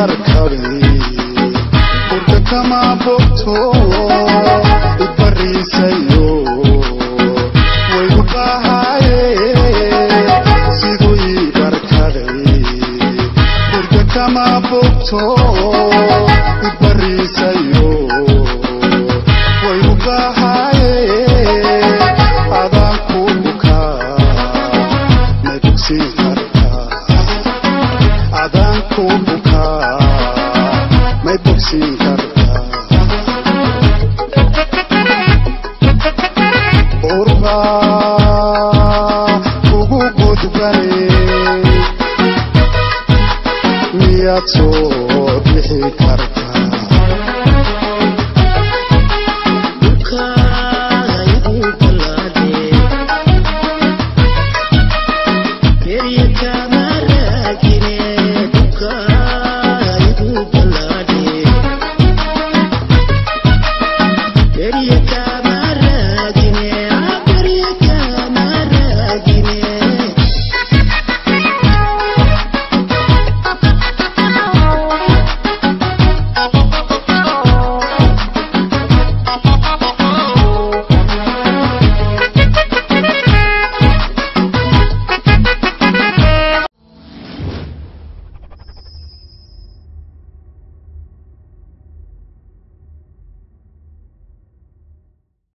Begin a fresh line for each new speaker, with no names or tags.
Barkaday hurda kama bogto, ibariisayo way u bahaye. Siduu ii barkaday, hurda kama bogto, ibariisayo way u bahaye. Adaan ku bukaa, may bogsiin kartaa? Adaan ku bukaa, may bogsiin kartaa? Urbaa kugu gudbane, miyaad soo bixi kartaa?